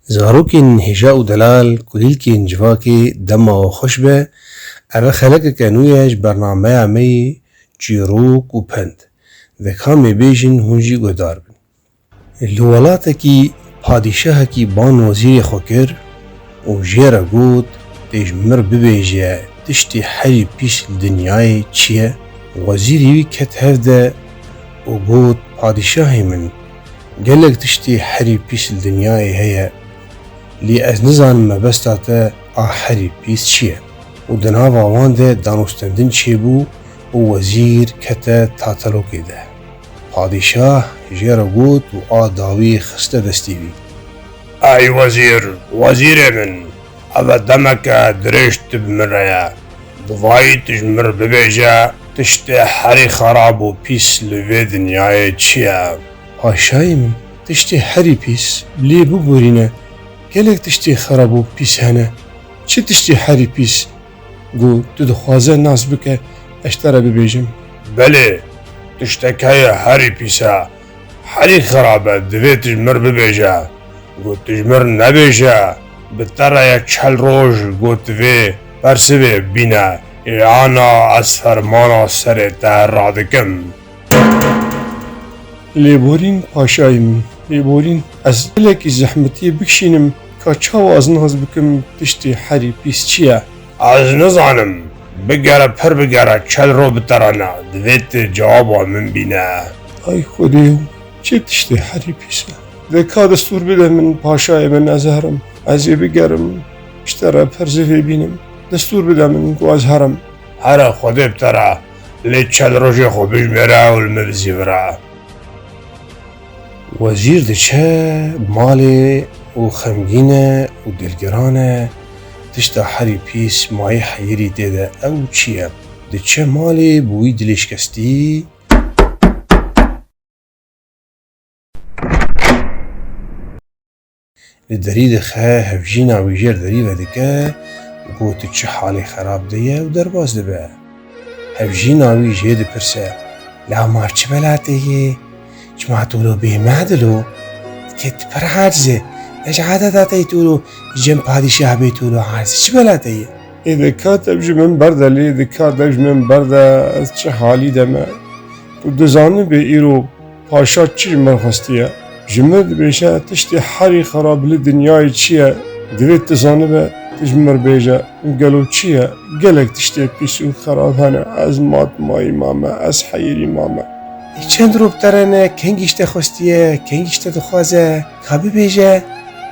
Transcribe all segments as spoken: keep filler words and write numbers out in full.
Zarokên hêja û delal, kulîlkên civakê, dema we xweş be. Ev e xelekeke nû ye ji bernameya me yê Çîrok û Pend. Deka em ê bêjin, hûn jî guhdar bin. Li welatekî padîşahekî ban wezîrê xwe kir û jê re got, tê ji mir bibêje, tiştê herî pîs li dinyayê çi ye? Wezîrê wî ket hev de û got, padîşahê min, gelek tiştê herî pîs li dinyayê heye, lê ez nizanim mebesta te a herî pîs çi ye? Û di nava wan de danûstendin çêbû û wezîr kete tatalokê de. Padîşah jê re got û a dawî xiste destê wî. Ey wezîr, wezîrê min, ev e demeke dirêj tu bi min re ye. Divayî tu ji min re bibêje, tiştê herî xerab û pîs li vê dinyayê çi ye? Paşayê min, tiştê herî pîs, lê biborîne, gelek tiştê xerab û pîs hene. Çi tiştê herî pîs? Got, tu dixwaze nas bike, ez ji te re bibêjim. Belê, tiştek heye herî pîs e, herî xerab e, divê tu ji mir bibêje. Got, tu ji mir nebêje, bi te re ye çel roj, got, tu vê persivê bîne, ê ana ez fermana serê te radikim. Lêborîn paşayê min, lêborîn ez gelekî zehmetiyê bikişînim, ka çawa ez nas bikim tiştê herî pîs çi ye? Ez nizanim. Bigere, pir bigere, çel ro bi te re ne. Divê tu cewaba min bîne. Ay Xwedê, çi tiştê herî pîs e. De ka destûr bide min, paşayê min, ez herim. Ez ê bigerim, ji te re persivê bînim. Destûr bide min ku ez herim. Here Xwedê bi te re, lê çel rojê xwe bijmêre û li min bizîvire. Wezîr diçe malê û xemgîn e û dilgiran e. Tişta herî pîs mayî heyirî tê de ew çi ye? Diçe malê bi wî dilê şikestî. Li derî dixe, hevjîna wî jêr derî vedike, got, tu çi halê xerab de ye û derbas dibe. Hevjîna wî jê dipirse, la ma çi belatê yê? Çima tu lo bêmehdil o? Dikê tu pir aciz e. Ne ji adeta te yê tu lo ji cem padîşah bê tu lo aciz. Çi belatê yê? Ê de ka dev ji min berde lê, de ka dev ji min berde, ez çi halî de me? Tu dizanibê îro Paşa çi ji min xwestiye? Ji min dibêje, tiştê herî xerab li dinyayê çi ye? Divê tu zanibe, tu ji min bêje, gelo çi ye? Gelek tiştê pîs û xerab hene. Ez matmayî mame, ez heyirî mame. Ê çend roj bi te re ne, kengî ji te xwestiye, kengî ji te dixwaze, ka bibêje?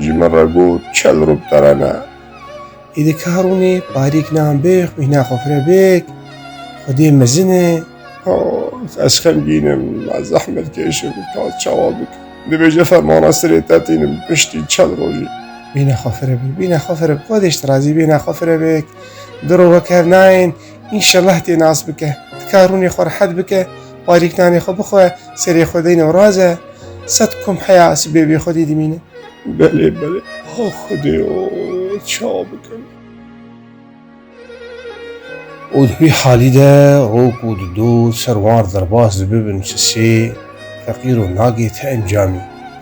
Ji min re got, çel roj bi te re ne. Êdî ka rûnê parîk nan bêx, bîna xwe fire bêk, Xwedê mezin e. Oh, ez xemgîn im, ez zehmetkêş im, ka çawa bikim? Dibêje fermana sirê te tînim, piştî çel rojî. Bîna xwe fire bêk, bîna xwe fire bêk, Xwedê ji te razî, bîna xwe fire bêk. Du rojek hev nayên, înşellah tê nas bike. Dika rûnê xwe rehet bike, parîk nanê xwe bixwe, serê xwe deyne û raze. Sed kom heya sibê bê Xwedê dimîne. Belê, belê. Ha Xwedê, o, çawa bikim? Û di wî halî de rok û dido ser wan derbas dibibin sisê, feqîro nagê ti encamî.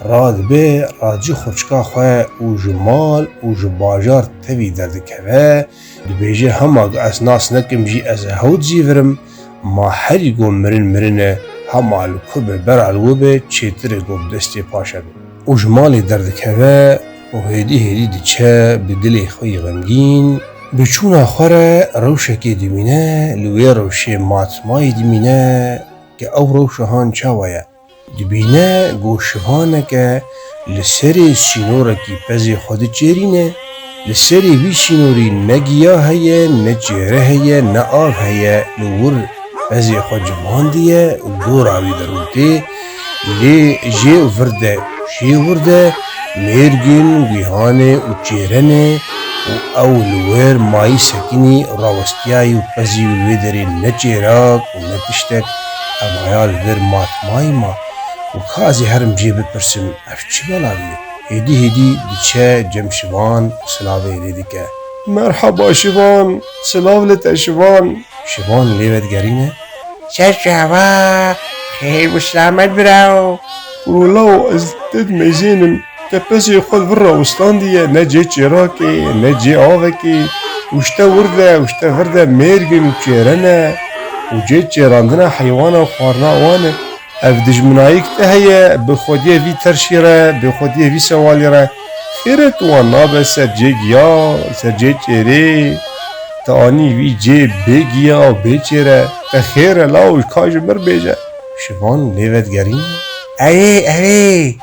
Radibe, radicî xurçika xwe û ji mal û ji bajar tevî derdikeve, dibêje, hema ku ez nas nekim jî ez ê hewt zîvirim, ma herî ku mirin mirin e, hema li ku be bera li we be çêtir e ku bi destê paşa be. Û ji malê derdikeve û hêdî hêdî diçe bi dilê xwe yî xemgîn, bi çûna xwe re rewşekê dimîne, li wê rewşê matmayî dimîne ke ew rewşa han çawa ye. Dibîne ku şivaneke li serê sînorekî pezê xwe diçêrîne. Li serê vî sînorî ne giya heye, ne çêre heye, ne av heye. Li wir pezê xwe civandiye û dora wî derûtê. Lê jê vir de, jê wir de mêrgin, guhanê û çêrenê û ew li wir mayî sekinî rawestiyayî û pezî wî wê derê ne çêrak û ne tiştek. Evaya li vir matmayî ma û ka ez ê herim jê bipirsim, ev çi bela bî? Hêdî hêdî diçe cem şivan û silavê lê dike. Merhaba Şivan, silav li te Şivan. Şivan lê vedigerîne. Ser çava, xêr û selamet biraw. Kuro law, ez te dimeyzênim. Te pesê xwe vir re wistandiye, ne cê çêrakê, ne cê avekê. Û ji te wir de, û ji te vir de mêrgin û çêre ne. Û cê çêrandina heywana û xwarina wan e. Ev dijminayîk te heye, bi xwediyê vî terşî re, bi xwediyê vî sewalî re. Xêr e tu wan nabe ser cê giya, ser cê çêrê. Te anî vî cê bê giya û bê çêre. Te xêr e law, ka ji mir bêje. Şivan lê vedigerîne. Erê, erê.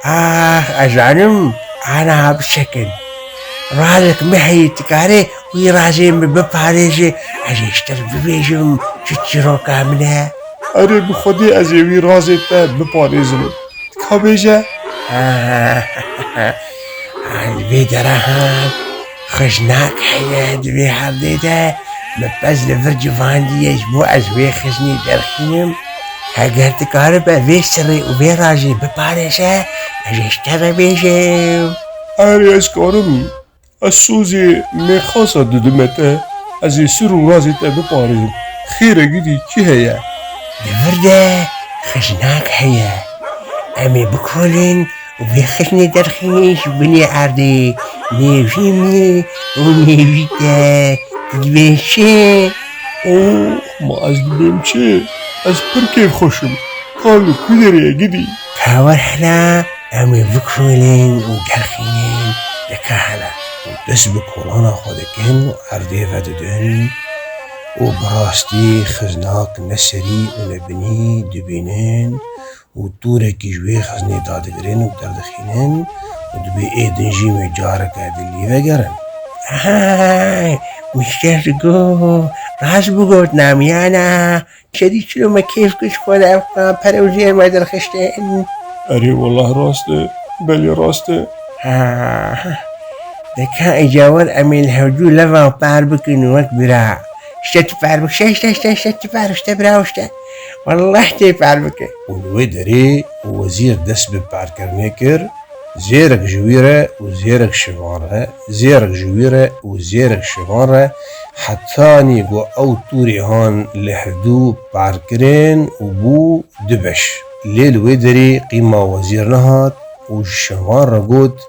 Ah, ez zanim, ana bisekin. Razek me heye, tu karê wî razê min biparêze, ez ê ji te re bibêjim, çi çîroka min e. Erê, bi xwedê ez ê wî razê te biparêzim. Ka bêje. Li vê dera han xiznak heye di vê hevdê de, min pez li vir civandiye ji bo ez wê xiznê derxînim. Heger dikaribe vê sirê û vê rajê biparêze, ez ê ji te re bêjim. Erê, ez karim. Ez sozê mêrxasa didime te, ez ê sir û razê te biparêzim. Xêr e gidî, çi heye? Di vir de xiznak heye. Em ê bikolin û vê xiznê derxînin ji binê erdê. Nêvî min û nêvî te. Tu dibên çi? Oh, ma ez dibêm çi? Ez pir kêfxweş im. Ka li ku derê ye gidî? Ka wer hela em ê bikolin û derxînin, de ka hela. Û dest bi kolana xwe dikin û erdê vedidin û bi rastî xiznak ne serî û ne binî dibînin û tûrekî ji wê xiznê dadigirin û derdixînin û dibê ê din jî min careke din lî vegerin. Hey, mîşter digo, rast bigot namiyana, Çerî çilo me kêf kir ji xwe re ev pere û jêr me derxistin. Erê, wellah rast e, belê rast e. Ha, ha. De ka îca wer em ê li hevdû leva par bikin wek bira. Îşte tu par bik, îşte, îşte, îşte, îşte tu par, îşte bira, îşte. Wellah tê par bike. Û li wê derê wezîr dest bi parkirinê kir. Zêrek ji wî re û zêrek şivan re, zêrek ji wî re û zêrek şivan re, hetanî ku ew tûrê han li hevdû par kirin û bû du beş. Lê li wê derê qîma wezîr nehat û ji şivan re got,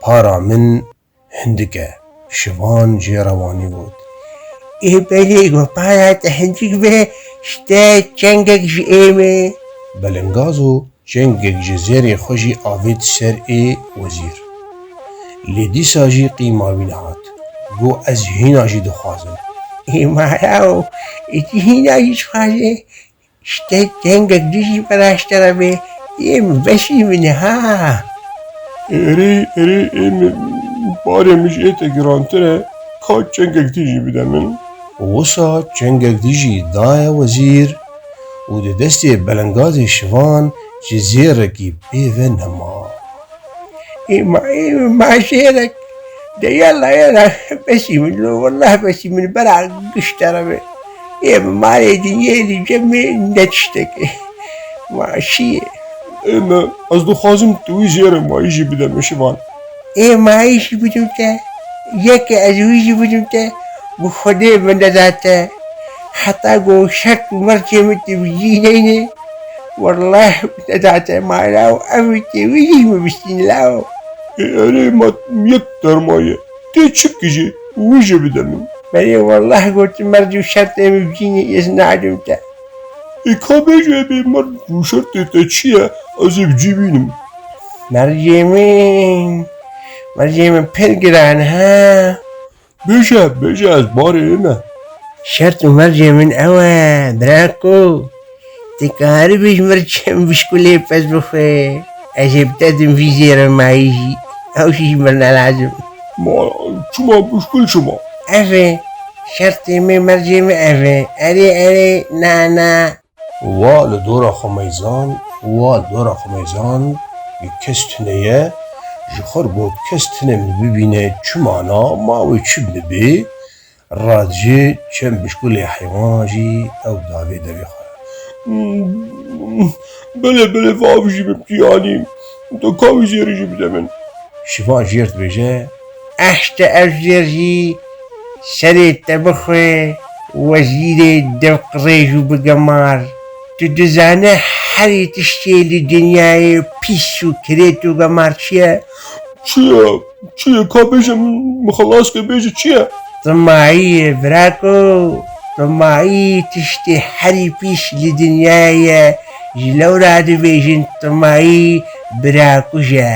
para min hindik e. Şivan jê re wanî got, ê belê, ku para te hindik be, ji te çengek ji ê me. Belingazo çengek ji zêrê xwe jî avêt ser ê wezîr. Lê dîsa jî qîma wî nehat. Got, ez hîna jî dixwazim. Ê mala û ê tu hîna jî dixwazî? Ji te çengek dî jî bera ji te re bê. Ê min, beşî min e ha. Erê, erê, ê min, barê min ji ê te girantir e. Ka çengek dî jî bide min. Wisa çengek dî jî daye wezîr û di destê belengazê şivan ji zêrekî pê ve nema. Ê ma, ê ma şêrek. De yala, yala, besî min lo, wellah besî min, bera giş te re be. Ê bi malê dinyê li cem me ne tiştek e. Ma şiyê. Ê me, ez dixwazim tu wî zêre mayî jî bide min şivan. Ê mayî jî bidim te. Yeke ez wî jî bidim te. Bi Xwedê min neda te. Heta ku şert û mercê min tu bi cî neyne. Wellah neda te ma law, ev tê wî jî min bistîne law. Ê erê ma yek derman ye. Tê çi bikî jî? Wî jî bide min. Belê wellah gotin merc û şertê min bi cî neyne, ez nadim te. Ê ka bêje bê merc û şertê te çi ye? Ez ê bi cî bînim. Mercê min, mercê min pir giran e ha. Bêje, bêje, ez barê me. Şert û mercê min ew e, birako. Tu karibî ji mir çend bişkulê pez bixwe. Ez ê bi te dim vî zêre mayî jî. Ew jî ji mir ne lazim. Ma çima bişkul çima? Ev e. Şertê me, mercê me ev e. Erê, erê, na, na. Wa li dora xwe meyzand, wa li dora xwe meyzand, kes tune ye, ji xwe re got, kes tune min bibîne, çima na, ma wê çi min bê, radijê çend bişkulê heywanan jî ew da vê devê xwe re. Belê, belê, va ev jî min tu anî, tu ka wî zêrê jî bide min. Şivan jêr dibêje, Ehşte ev jêr jî Serê te bixwe, wezîrê devqirêj û bigemar. Tu dizane herî tiştê li dinyayê pîs û kirêt û gemar çi ye? Çi ye? Çi ye? Ka bêje min, min xelas ke, bêje çi ye? Timayî ye, birako. Timayî tiştê herî pîs li dinyayê ye. Ji lewra dibêjin timayî birakuj e.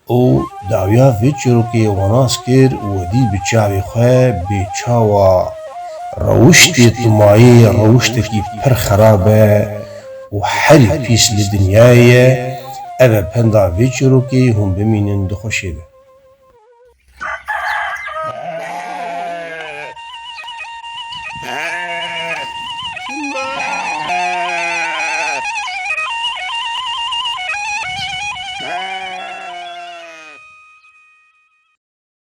Û dawiya vê çîrokê wan nas kir û we dî bi çavê xwe bê çawa rewiştê timayî rewiştekî pir xerab e û herî pîs li dinyayê ye. Ev e penda vê çîrokê, hûn bimînin di xweşê de.